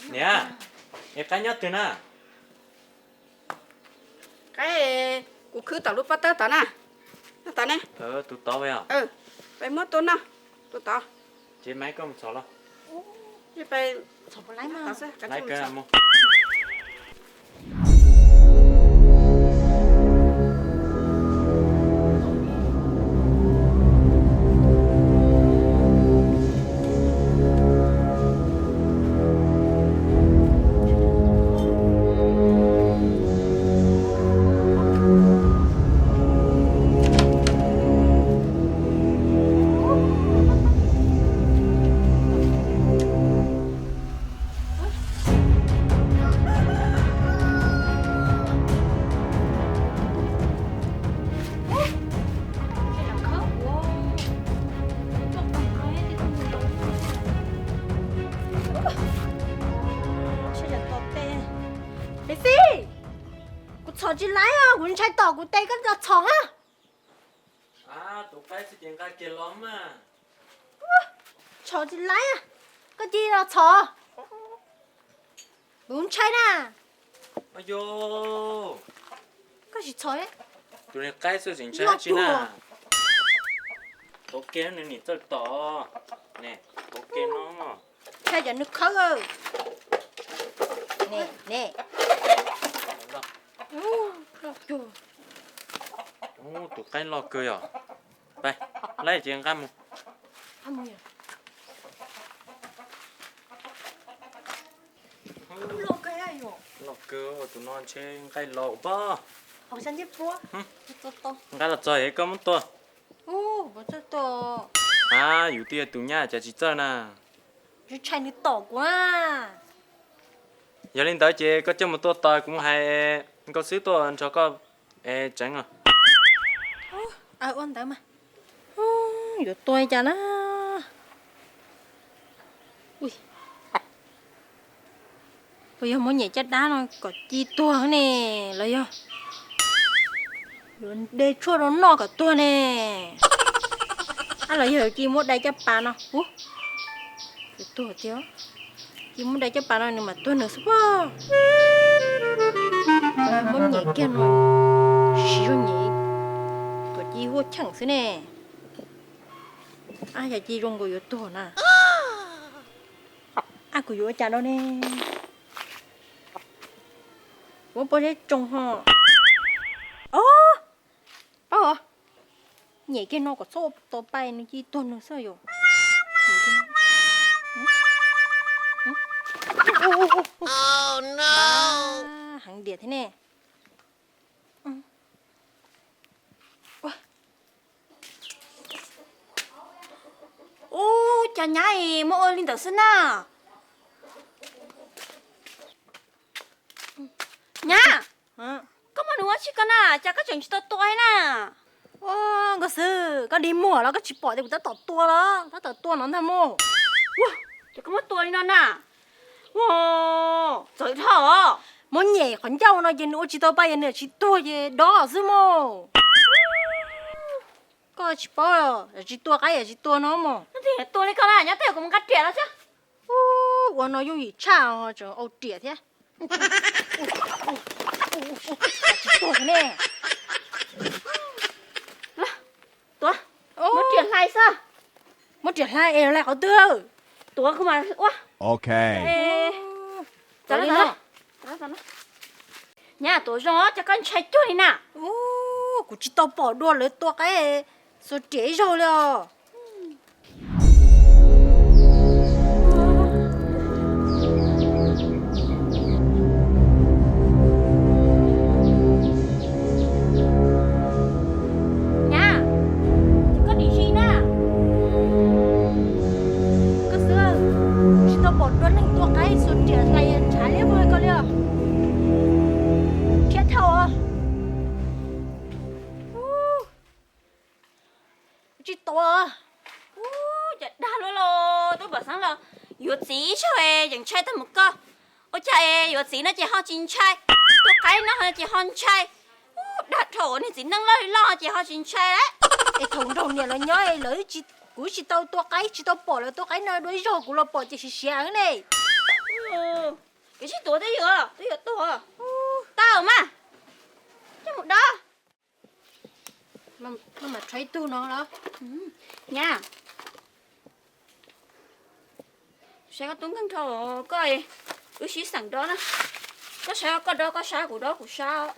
Niam, es qaib nyob twg na? Qaib, kuv khwb tom lub pob tawb tod na. Nyob tod ne. Tus tod os. Peb muab tua noj, tus tod. Ces mam koj mus txhom los. Laiv kawg mus. Mexis, kuv txhom tsis laib os, kuv ntshai tom kuv tes, koj los txhom na. Tus qaib xwb ces nqa kiag los mas. Txhom tsis laib, koj cia li los txhom. Kuv ntshai na. Yog, koj tsis txhom. Tus niag qaib xwb tseem ntshai dab tsi na. Tuav kiag nws niam txawj tom. Ne, tuav kiag no. Ntshai cov nws khawb. Ne, ne. Tus qaib loj kawg yom. Pais, laib ces nqa mus. Loj kawg, tus no ntshe nqaij los pob. Nqa los txog es koj muab tua. A, yus twb yog tus nyab cas tsis txawj na. Ntshai nws tom kuv na. Yog li ntawd ces koj coj mus tua tos, kuv mus hais nkauj xwb tuaj nrog koj tseev os. Ua ntawd mas. Yuav tua li cas na? Puas yog muab nyem caj dab no kom ci tuag ne, los yog yuav de tshuaj rau noj kom tuag ne? Ab, los yog ci muab dai caj pas no. Ub, yuav tuag tiag. Ci muab dai caj pas no nws mam tuag nws xwb pob. Muab nyem kiag no, siv zog nyem kom ci huaj cheem xwb ne. Ab, yog ci zoo nkaus yuav tuag na. Ab, kuv yuav ua cas rau ne? Muab pob zeb tsoo ho. Ob, paub os, nyem kiag no kom txhob ua tau pais nws ci tuag nws xwb yom. Heev diam thiab ne. Ub, cov nyab es muab ua li ntawd xwb na. Nyab, koj muab nws ua tsi ko na, cas koj tseem tsis tau tua li na? Nkauj xwb, koj dig muag los koj tsis pom tias kuv tab tom tua los, tab tom tua no ntag mog. Ces koj muab tua li no na. Txawv dhau. Muab nyem qhov ncauj no ces nws ua tsis tau pais, yog nws tsis tuag ces dob xwb mog. Koj tsis paub, yog tsis tua qaib yog tsis tua no mog. Tua li ko na, nyob tej kuv mus nqa riam los xwb. Ua no yooj yim tshaj, tseem au riam thiab. Tsis tuag ne. Tuav, muab riam hlais xwb. Muab riam hlais es hlais qhov twg? Tuav kuv mas ua. Ok. Nyab, tuav zoo os, cas koj ntshai cuag li na. Kuv tsis tau pom dua lawv tua qaib xuas riam ib zaug li os. Nyab, koj dim si na. Koj xwb, tsis tau pom dua neeg tua qaib xuas riam hlais ntshav liab vog ko li os. Thiab dhau os. Tsis tuav. Ub, cas dag luaj los tub pam xeeb los yuav txiv ib zaug es yeej ntshai tag mus koj. Ua cas es yuav txiv no ces ho tsis ntshai, tua qaib no ces ho ntshai. Ub, dag dhau, niag txiv neej loj li loj ces ho tsis ntshai lawm. Es thaum nraug niam los nyob lawv, kuv tsis tau tua qaib, tsis tau pom lawv tua qaib no dua ib zaug, kuv los pom ces siav siav ne. Koj tsis tuav twb yuav, twb yuav tuag. Tau mas, coj mus dob. Koj mam rho ib tug no los. Nyab, saib koj tub nkeeg dhau koj, wb sib xeem dob na. Koj saib koj dob koj sab, kuv dob kuv sab.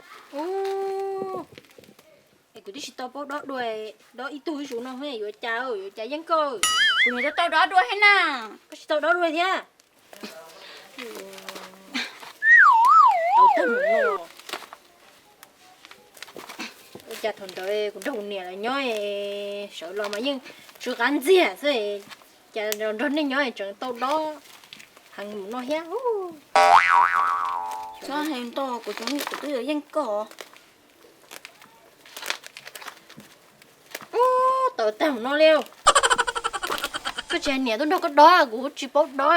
Es kuv twb tsis tau paub dob dua, dob ib tug ib zaug no yuav cas, yuav cas yeej koj. Kuv niam tau tau dob dua thiab na. Koj tsis tau dob dua thiab. Ua cas thaum ntawd kuv nrog kuv niam lawv nyob, sawv los mas yeej tsw qab ntxiag xwb, cas nrog nej nyob tseem tau dob heev mus no thiab. Txhob hais ntau, kuv cov niam kuv twb yuav yeej koj. Ub, tawv tag no li. Koj tsis hais niam tuaj nrog koj dob, kuv tsis paub dob,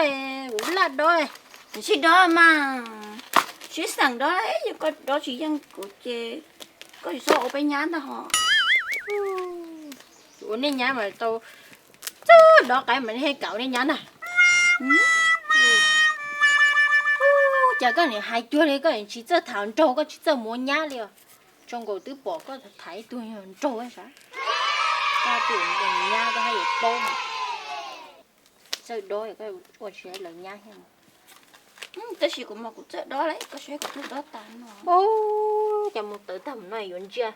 kuv laj dob. Sib dob mas, sib xeem dob, yog koj dob tsis yeej kuv ces koj tsis txhob ua peb nyab ntag hos. Ua nej nyab mas tau txawj dob qaib mas nej thiaj kam ua nej nyab ntag. Cas koj niam hais cuag li koj tsis txawj tham nraug, koj tsis txawj mus ua nyab li os. Tso nkaus twb pom koj tham ib tug nraug sav. Koj tus nyab koj haj yam paub mas. Txawj dob koj ua tsis lawv nyab thiab. Tab sis kuv mas kuv txawj dob lawm, koj saib kuv twb dob tas no. Ub, cas mus tawv tag mus no yuav ntsia,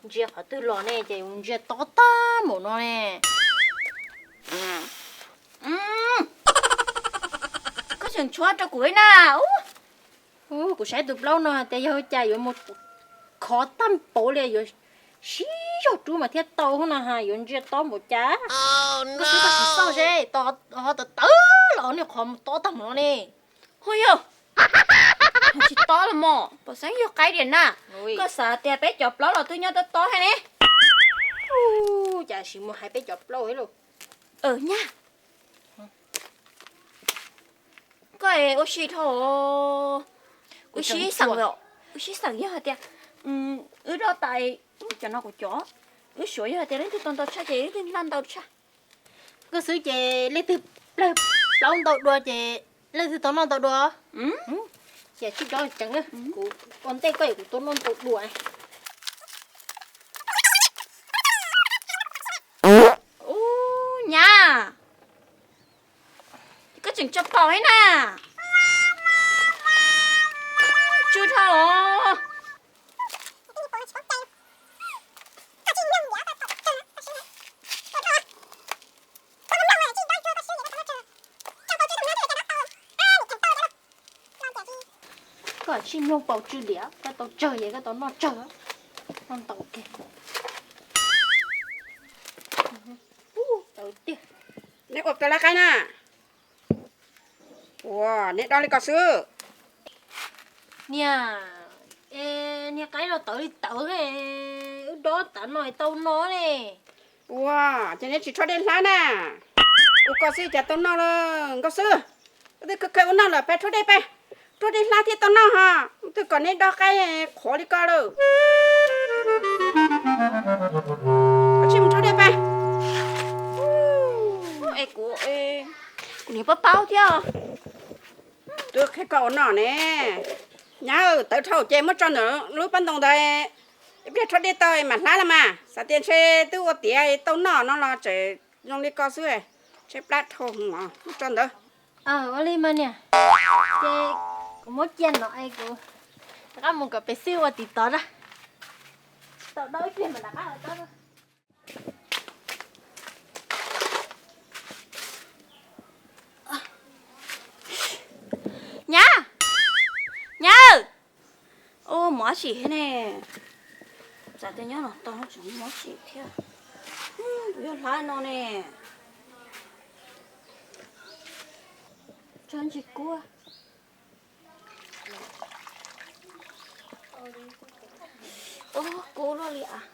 ntsia qhov twg los ne, ces yuav ntsia tob tag mus no ne. Koj tseem tshuab rau kuv na. Ub, kuv saib tus plaub no hais tias yog cas yuav mus khov tag npaum li, yuav sib zog rub mas thiaj tau no, yuav ntsia tob npaum cas. Koj xub koj sim xauj seb, ho tawv tawv los nej qhov mus tob tag mus no ne. Ho yog, tsis tob los mog, pom xeeb yog qaib diam na. Koj xav tias peb cov plaub los twb nyob tob tob thiab ne. Cas sim mus hais peb cov plaub lauj. Nyab, koj ua si dhau. Wb sib xeem, wb sib xeem yog hais tias wb dob tas, cov no kuv cov, wb suav yog hais tias leej twg tau ntau tshaj ces leej twg noj ntau tshaj. Koj xwb ces leej twg plawg plaub ntau dua ces leej twg tau noj ntau dua. Ces sib dob tseev, kuv ua ntej koj es kuv tau noj ntau dua. Ub, nyab, koj tseem tso paus thiab na. Tsw dhau. Koj tsis mloog paus tsw diam, koj tau tsawg ces koj tau noj tsawg, noj ntau kiag. Tawv tiag. Neb ua kawg lab qaib na. Ua, neb dob li ko xwb. Niag, es niag qaib no tawv li tawv, wb dob tav no tau no ne. Ua, ces neb tsis rhuav dej hlab na. Ua ko xwb cas tau noj lawm, nkauj xwb. Koj twb khaws khaws ua noj lawm, peb rhuav dej peb, rhuav dej hlab thiaj tau noj ho. Twb kom neb dob qaib qhuav li ko lawm. Koj tsis mus rhuav dej peb. Es kuv, kuv niam paub paub thiab. Twb qhia koj ua noj ne. Nyab, tawv dhau ces muab tso ntawm lub pob ntoo ntawd, ib pliag rhuav dej tau mam hlab los mas. Xav tias ntshe twb ua tiav tau noj no los tseem zoo li ko xwb, ntshe plab dhau, muab tso ntawd. Ua li mas niam, ces kuv muab cia no es kuv rov qab mus kom pem xwb ua tim tod na. Tau dob ib pliag mas rov qab los dob. Nyab, nyab, ua mov tsim thiab ne. Txawm tias nyob no tau tseem muab tsim thiab. Kuv yog hlab no ne. Tso ntsis kub. Kub luaj li as.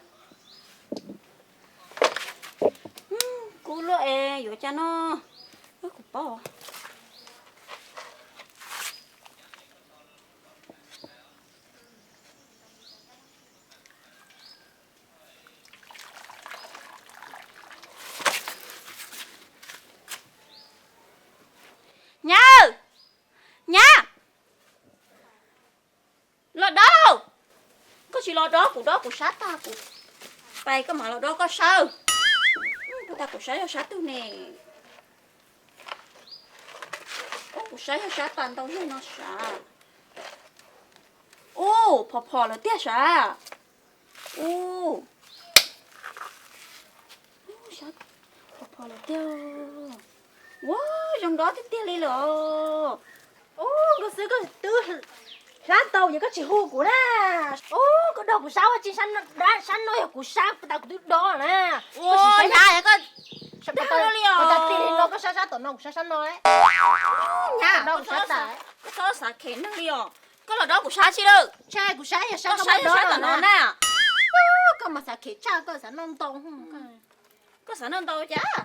Kub luaj es yuav cas no. Kuv paub. Nyab, nyab, Tsis los dob kuv, dob kuv sab tag kuv pais koj mam los dob koj sab. Ub, tag kuv sab yog sab twg ne? Ub, kuv sab yog sab pas ntau yog no sav. Ub, phom phom lawm tiag sav. Ub, phom phom lawm tiag. Ua, zoo dob tiag tiag li lawm. Ub, nkauj xwb koj twb hlab tau ces koj tsis hu kuv na. Ub, koj dob kuv sab ua tsis sab no, sab no yog kuv sab tas kuv twb dob na. Koj sim saib na, koj sab li no, koj sab sab tom no, kuv sab sab no. Nyab, koj txhob xav khem neeg li os. Koj los dob kuv sab tsis lawm. Kuv sab yog sab no na. Koj mas xav khem tshaj, koj xav noj ntau. Koj xav noj ntau cas?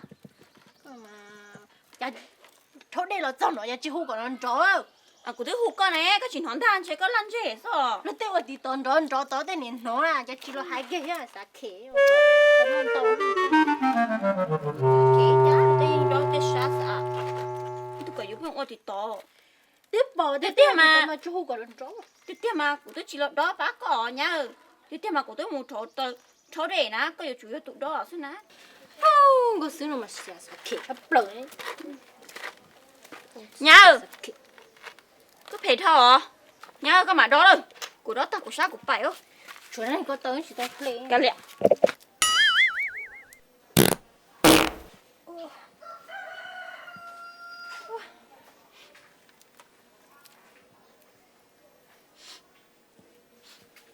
Rhaub dej los txog no yog tsis hu kom nrov nrov. Kuv twb hu koj ne, koj tsis hnov ntag ntshe koj laj ntseg xwb. Luag tej ua tiv tov nrov nrov tod tej niam hnov na, cas tsis los hais kiag thiab xav khem. Khem cas tej yeej nrov tej sab xav. Tus kom yuav pheej ua tiv tov. Twb pom tiag tiag mas tsis hu kom nrov. Tiag tiag mas kuv twb tsis los dob pab koj nyab. Tiag tiag mas kuv twb mus rhaub dej na, koj yuav tsum yog tus dob xwb na. Nkauj xwb no mas xav khem tshaj plaws. Nyab, koj phem dhau os. Nyab, koj mam dob lawm. Kuv dob tag kuv sab kuv pais. Tshuav koj tau tsis tau hle. Kav liam.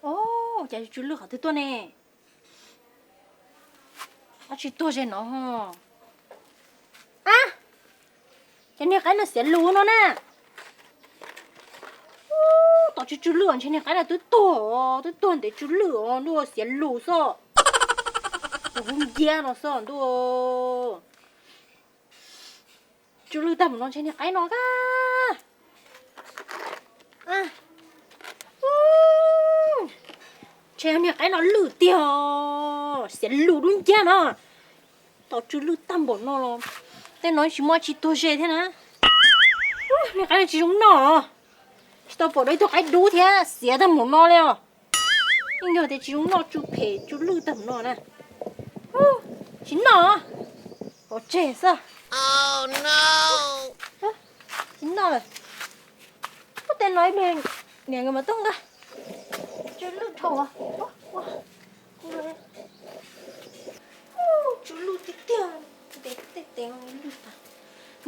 Ov, cas tsw lwj qhov twg tuaj ne? Dab tsi tuag ze no? Ab, cov niag qaib no xiav lus no na. Ub, tom tsw tsw lwj ntshe niag qaib no twb tuag, twb tuag ntev tsw lwj os ntuj, xiav lus xwb. Tus hub nciab no xwb ntuj. Tsw lwj tag mus no ntshe niag qaib no kab. Ntshe niag qaib no lwj tiag, xiav lus dub nciab no. Tau tsw lwj tag npaum no los tej no tsis muaj tsis tuag ze thiab na. Niag qaib no tsis zoo noj, tsis tau pom dua ib tug qaib dub thiab xiav tag npaum no li os. Yeej yog tias tsis zoo noj, tsw phem tsw lwj tag npaum no na. Tsis noj, pov tseg xwb. Tsis noj lawm. Ub, tej no ib pliag niam nkawd mam tuaj nqa. Tsw lwj dhau. Tsw lwj tiag tiag, ntev tej tes lwj tag.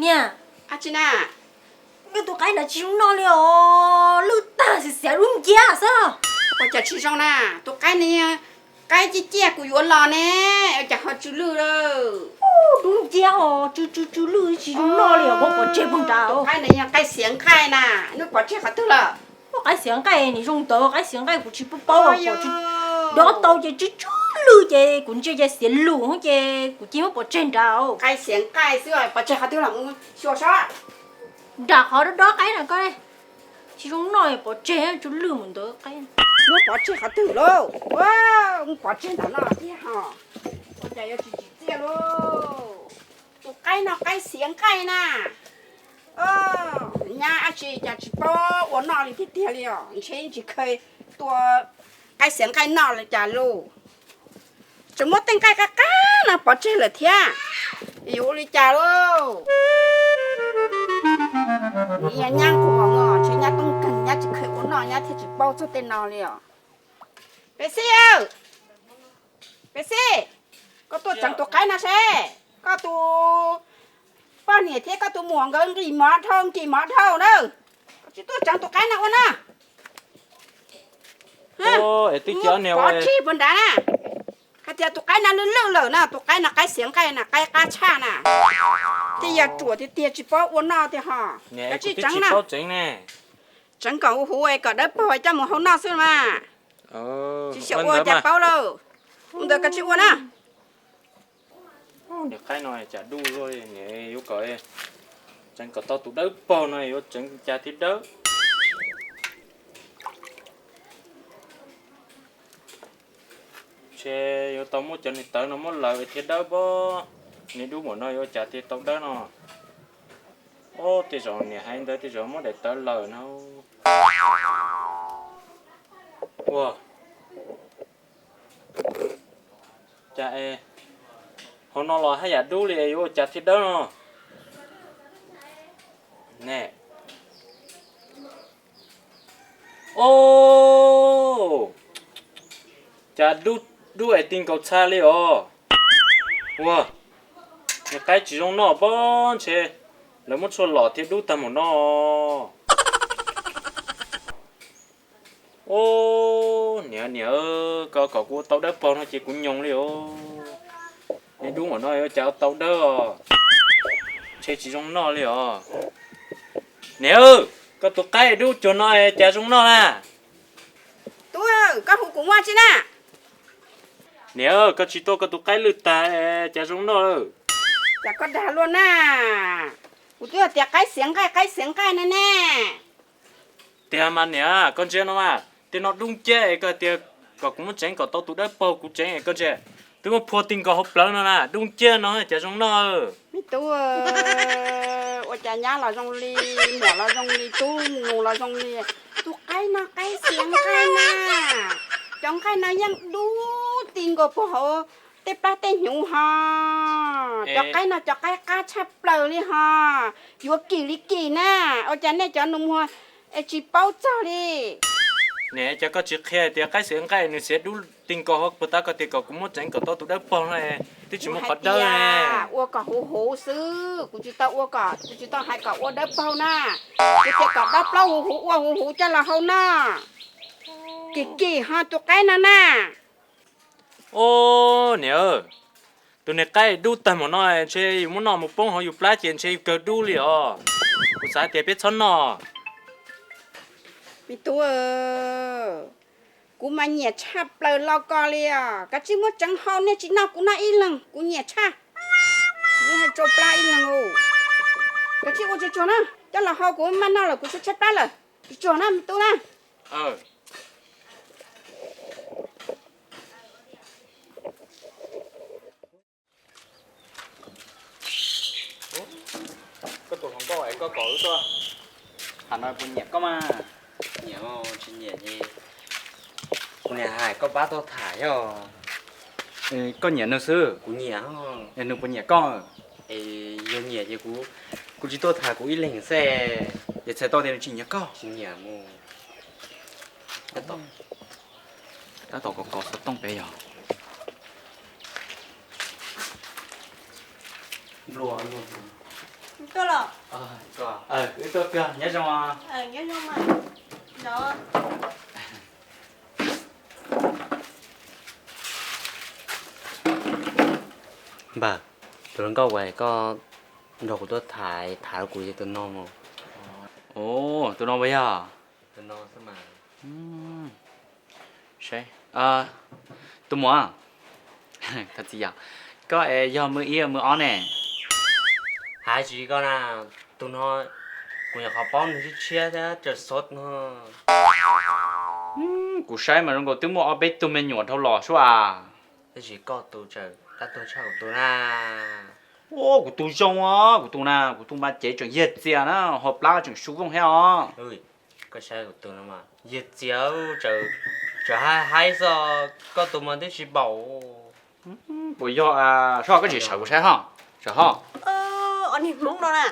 Niam, ua cas tus qaib no tsis zoo noj li os, lwj tag xiav xiav dub nciab xwb. Ua cas tsis zoo na, tus qaib no qaib ciaj ciaj kuv yuav los ne, ua cas ho tsw lwj lawm. Dub nciab ho tsw tsw tsw lwj tsis zoo noj li os, muab pov tseg puag nrad. Tus qaib no yog qaib xiav nqaij na, muab pov tseg qhov twg lawm? Ua qaib xiav nqaij nim zoo ntawd, qaib xiav nqaij kuv tsis paub paub, dob tau ces tsw tsw lwj ces kuv ntsia ces xiav lus ces kuv cia muab pov tseg nrad. Qaib xiav nqaij xwb pov tseg qhov twg los mus xyuas saib. Nram qhov dob dob qaib no koj, tsis zoo noj pov tseg tsw lwj mus ntawd qaib. Muab pov tseg qhov twg lauj? Muab pov tseg ntawm no thiab ho. Ua cas yuav tsis tsim txiaj lauj? Tus qaib no qaib xiav nqaij na. Nyab ab tsi cas tsis paub ua noj li tiag tiag li os, ntshe tsis kheev tua qaib xiav nqaij noj li cas lauj. Tseem muab tej nqaij qab qab no pov tseg lawm thiab, yuav ua li cas lauj? Nyab nquag os, ntshe nyab tub nkeeg nyab tsis kheev ua noj nyab thiaj tsis paub txog tej no li os. Pem Xij, Pem Xij, koj tuaj tseev tus qaib no seb, koj tus poj niam thiab koj tus muam nkawd nqis mov dhau nqis mov dhau na, koj tsis tuaj tseev tus qaib no ua noj. Pov tseg puas nrad na. Hais tias tus qaib no lwj lwj lawm na, tus qaib no qaib xiav nqaij na, qaib qab tshaj na. Tej yam ruam tiag tiag tsis paub ua noj tiag ho. Koj tsis tseev na. Tseev kom huv huv kom dawb paug coj mus hau noj xwb mas. Tsis xyaum ua cas paub lauj. Ntawd koj tsis ua na. Niag qaib no cas dub luaj, yuav kom tseev kom tau tus dawb paug no yuav tseev cas thiaj dawb. Ntshe yuav tau muab cov niag tawv no muab laws thiaj dawb pob. Niag dub npaum no yuav cas thiaj tau dawb no. Ob, tej zaum niam hais ntawd tej zaum muab daim tawv laws no. Ua, Cas hauv no los haj yam dub li, yuav ua cas thiaj dawb no ne? Au, cas dub dub es ti nkaus txha li os. Ua, niag qaib tsis zoo noj pob, ntshe lawv muab tshuaj lom thiaj dub tag mus no. Au, niam niam, koj kom kuv ua tau dawb paug no ces kuv nyoos li os. Niag dub npaum no yuav cas ua tau dawb os, ntshe tsis zoo noj li os. Niam, koj tus qaib dub cuag no cas zoo noj na? Tub, koj hu kuv muaj tsi na? Niam, koj tsis tuaj koj tus qaib lwj tag cas zoo noj lawm? Cas koj dag luaj na? Kuv twb hais tias qaib xiav nqaij, qaib xiav nqaij na ne. Tiag mas niam, koj ntsia no mas, tej no dub nciab es koj tias kom kuv muab tseev kom tau tus dawb paug kuv tseev es koj ntsia, twb muab phua ti nkaus hauv plawv no na, dub nciab no cas zoo noj. Me tub, ua cas nyab los zoo li, muam los zoo li, tub nus los zoo li. Tus qaib no qaib xiav nqaij na, cov nqaij no yeej dub ti nkaus puag hauv tej plab tej hnyuv ho. Cov qaib no cov qaib qab tshaj plaws li ho, yuav kim li kim na. Ua cas nej cov nus muag es tsis paub txog li? Niam, cas koj tsis qhia tias qaib xiav nqaij nws xiav dub ti nkaus hauv puag ta, koj tias kom kuv muab tseev kom tau tus dawb paug no, twb tsis muaj qhov dawb. Ua kom huv huv xwb, kuv tsis tau ua kom, kuv tsis tau hais kom ua dawb paug na. Kuv tias kom dawb plaub huv huv, ua huv huv coj los hau no. Kim kim ho tus qaib no na. Au, niam, tus niag qaib dub tag mus no ntshe yus muab noj mus poob hauv yus plab ces ntshe yus kawg dub li os. Kuv xav tias peb txhob noj. Me tub, kuv mas nyiam tshaj plaws los ko li os. Kav tsij muab tseev hau, nej tsis noj kuv noj ib leeg, kuv nyiam tshaj. Nws hais tsau plab ib leeg. Kav tsij ua tsuag tsuag na, coj los hau, kuv maj noj lawm, kuv tshaib tshaib plab lawm. Tsuag tsuag na me tub na. Koj tus hluas nkauj es koj kom wb tuaj tham no puas nyiam koj mas? Nyiam los tsis nyiam ces kuv niam hais koj pab tuaj tham yog. Koj nyiam nws xwb? Kuv nyiam. Es nws puas nyiam koj? Es yog nyiam ces kuv, kuv tsis tuaj tham kuv ib leeg xwb. Ces txhais tau tias nws tsis nyiam koj? Tsis nyiam mus. Tab tom kov kov xov tooj pem yog. Tuaj los? Wb tuaj kawg, nyob zoo. Nyob zoo mas. Npawg, tus hluas nkauj uas koj nrog kuv tuaj tham, tham rau kuv yog tus no mog. Tus no puas yog? Tus no xwb mas. Tus muam, koj es yog mw ib mw ob ne? Hais tsis koj na, tus no kuv nyuam qhuav paub nws tshiab tshiab thiab tsaws xov no. Kuv saib mas zoo nkaus twb muaj ob peb tug me nyuam dhau los sua. Tab sis koj tus tseem tab tuag tshaj kuv tus na. Kuv tus zoo os, kuv tus na, kuv tus mas cev tseem yag txias na, ho plab tseem su vooj thiab os. Koj saib kuv tus no mas yag txias, tseem haib haib xwb, koj tus mas twb tsis npaum. Puas yog? Soj koj tsis sawv kuv saib ho, sawv ho. Ob niag hmoob no na.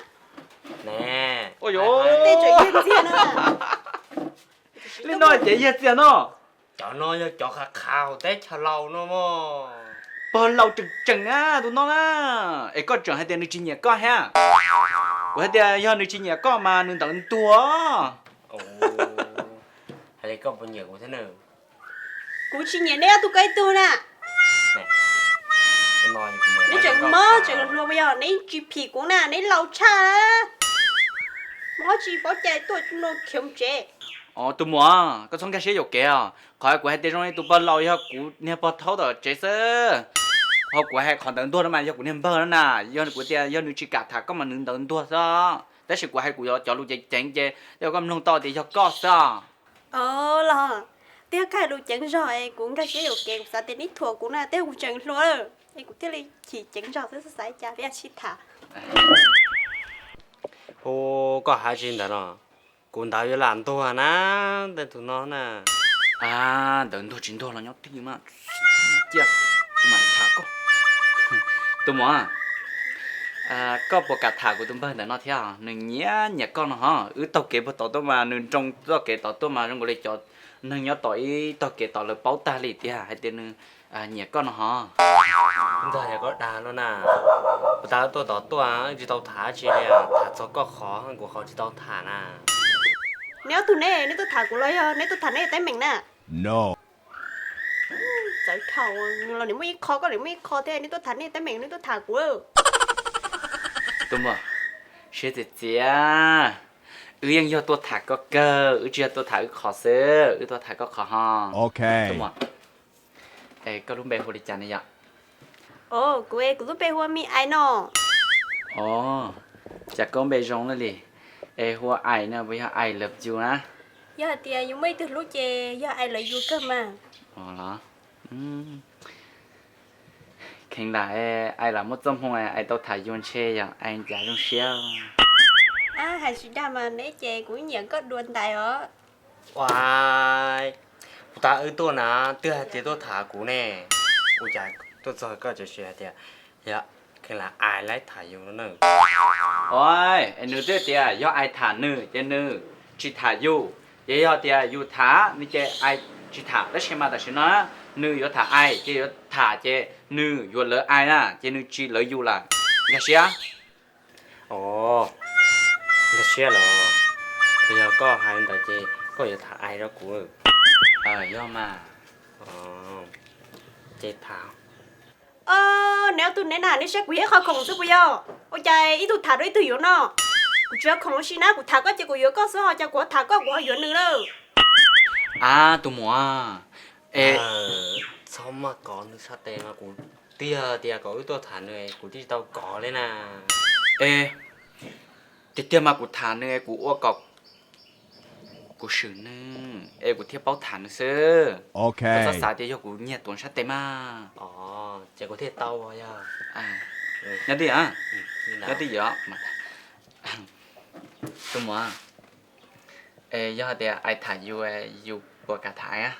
Ua yuav tej tseem yag txias no. Li no ces yag txias no. Cov no yog cov qhav qhav hauv teb chaws Laus no mog. Pog laus tseem tseem na tus no na. Es koj tseem hais tias nws tsis nyiam koj thiab? Kuv hais tias yog nws tsis nyiam koj mas nws ntawd ntuag. Hais li koj puas nyiam kuv thiab na? Kuv tsis nyiam neb ob tug ko ib tug na. Neb tseem mob tseem hluas puas yog? Neb tsis phim kuv na, neb laus tshaj. Mob tsis paub cai tuaj no khiav mus tsev. Tus muam, koj txhob nkag siab yuam kev os. Qhov kuv hais tias zoo li tus pog laus yog kuv niag pog thaub tom tsev xwb. Ho kuv hais qhov ntawd ntuag no mas yog kuv niag npawg no na. Yog kuv tias yog nws tsis kam tham koj mas nws ntawd ntuag xwb. Tab sis kuv hais kuv cov lus ceev ceev ces yog koj mloog tau tias yog koj xwb. Los, twb yog koj hais lus ceev zog es kuv nkag siab yuam kev, kuv xav tias neb thuam kuv na, twb yog kuv tseem hluas es kuv thiaj li chim ceev zog xwb, xav cas peb sib tham. Hu, koj hais tsis ntawd no, kuv ntawd yuav lam ntuag na, tej tus no na. Ntawd ntuag tsis ntuag los nyob twj ywm mas. Cia, kuv mam tham koj. Tus muam, koj puas kam tham kuv tus npawg ntawm no thiab? Nws nyiam nyiam koj no hov. Wb taug kev puag tod tuaj mas nws nroo txoj kev tod tuaj mas zoo nkaus li cov neeg nyob tom ib tog kev tod lawv paub tag li tiag hais tias nws nyiam koj no hov. Ntxawg, yog koj dag no na, puag ta tuaj tod tuaj tsis tau tham tsi li, tham txog koj qhov kuv qhov tsis tau tham na. Neb ob tug ne, neb tuaj tham kuv los yog neb tuaj tham neb teeb meem na? Txawv dhau, nws los nws muaj ib qho, koj los muaj ib qho thiab, neb tuaj tham neb teeb meem, neb tuaj tham kuv. Tus muam, siab txias txias, wb yeej yog tuaj tham koj kawg, wb tsis yog tuaj tham wb qhov xwb, wb tuaj tham koj qhov ho. Tus muam, koj lub npe hu li cas ne yom? Kuv, kuv lub npe hu ua Me Ais no. Os, cas koj npe zoo li, es hu ua Ais no puas yog I love you na? Yog hais tias yus muaj ib tug hlub ces yog I love you kawg mas. Los, kheev lam, Ais lam muaj txoj hmoo Ais tau tham yus ntshe yog Ais cas zoo siab. Hais tsis dag mas neb ces kuv nyiam koj dua ntais os. Ua, puag ta wb tuaj na, twb hais tias tuaj tham kuv ne, ua cas tuaj txog koj tseem hais tias yog kheev lam Ais laib tham yus no na. Os, nws twb tias yog Ais tham nws ces nws tsis tham yus, ces yog tias yus tham nws ces Ais tsis tham. Tab sis mas tam sim no nws yuav tham Ais ces yuav tham ces nws yuav lawv Ais na ces nws tsis lawv yus lawm. Nkag siab. Os, nkag siab los, yog koj hais ntawd ces koj yuav tham Ais rau kuv. Yog mas. Ces tham. Neb ob tug neb na, neb saib kuv yog ib qho khoom xwb puas yog? Ua cas ib tug tham rau ib tug yuav no? Kuv tsis yog khoom ua si na, kuv tham koj ces kuv yuav koj xwb, ho cas kuv ho tham koj kuv ho yuav nws lawm. Ab, tus muam, es txhob maj kov nws sab tes no, kuv twb yog tias kom wb tuaj tham nws kuv twb tsis tau kov li na. Es tiag tiag mas kuv tham nws kuv ua kom kuv swm nws es kuv thiaj paub tham nws xwb. Koj txhob xav tias yog kuv nyiag tuav sab tes mas. Ces kuv thiaj tau yog. Nyob tij, nyob tij yom. Tus muam, es yog hais tias Ais tham yus, yus puas kam tham Ais?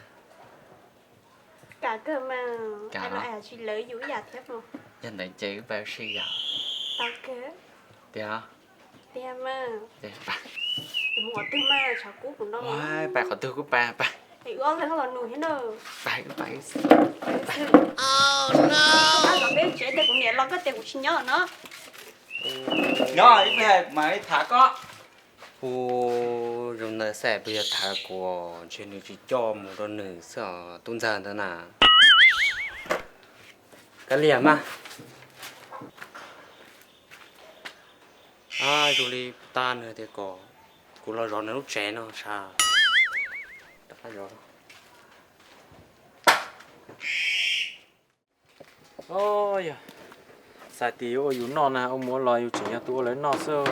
Kam kawg mas, Ais tsis lawv yus ib yam thiab mas. Yog ntawd ces wb pais ua si yom. Tau kawg. Tiag. Tiag mas. Mus qhov twg mas, tshav kub kuv no. Pais qhov twg kuj pais, pais. Es wb ob leeg los nus thiab na. Pais, pais. Peb tsev ces kuv niam los koj tias kuv tsis nyob no. Nyob ib pliag mam li tham koj. Ub, zoo ntawd xwb puas yog tham kuv, ntshe nws tsis coj mus rau nws xwb os, tub ntxawg ntawd na. Kav liam mas. Ab, zoo li puag ta nws tias kom kuv los zov nws lub tsev no, sav. Yog, xav tias yuav ua yus noj na, ua mus ua los yus tseem yog tus ua lawv noj xwb.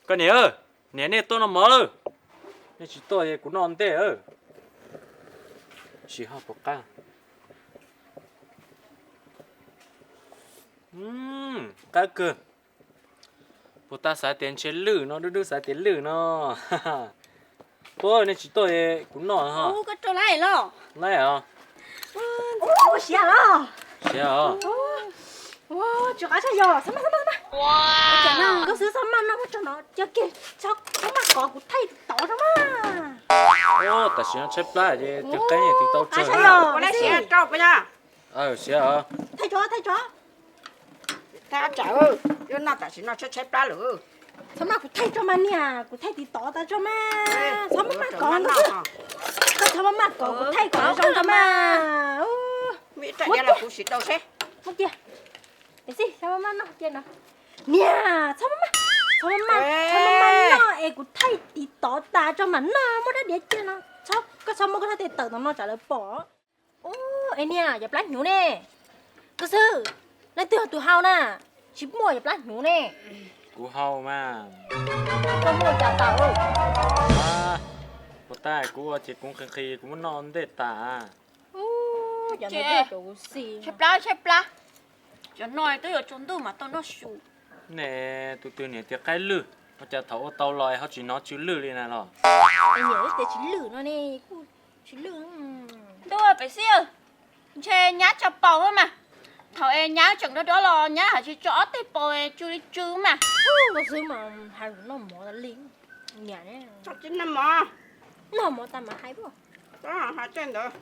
Koj niam, niam nej tuaj noj mov lawm. Nej tsis tuaj kuv noj ntej. Tsis ho puas qab. Qab kawg. Puag ta xav tias ntshe lwj no, dub dub xav tias lwj no. Ua nej tsis tuaj kuv noj ho. Koj rau lawm los? Lawm os. Ua siav los? Siav os. Tsis qab tshaj yog, txhob maj, txhob maj, txhob maj. Koj xwb txhob maj noj, koj tso no, cia kiag, txhob maj kov kuv thaij tod tso mas. Tam sim no tshaib plab ces tus qeeb tus tau tsawg. Siav os. Thaij tso, thaij tso. Thaij tsam, wb noj tam sim no tshaib tshaib plab lawm. Txhob maj, kuv thaij tso mas niam, kuv thaij tiv tov tas tso mas. Txhob maj maj kov, koj txhob maj maj kov, kuv thaij kom zoo tso mas. Muab cia, txhob maj maj noj cia no. Niam, txhob maj maj, txhob maj maj, txhob maj maj noj es kuv thaij tiv tov tas tso mam noj, muab rab diav cia no. Koj txhob muab koj sab tes tawm tom no tsam lawv pom. Ub, es niam, yog plab hnyuv ne. Koj xwb, leej twg yog tus hau na? Tsis muaj, yog plab hnyuv ne. Kuv hau mas. Koj muaj cas tawm? Puas tab kuv ua ces kuv nqhis nqhis kuv muab noj ntej tas. Tshaib plab, tshaib plab. Cov no twb yuav tsaus ntuj mas tau noj su. Ne, tus twg niam tias qaib lwj, ua cas thaum ua tau los ho tsis hnov tsw lwj li na los? Niam tias tsis lwj no ne, kuj tsis lwj. Tub Pem Xib, ntshe nyab tso paus mas. Thaum es nyab tseem dov dov los nyab haj tsis tso ob teg paus tsw li tsw mas. Koj xwb mas hais lus noj mov li. Niam, noj mov tas mas hais, hais tej ntawd.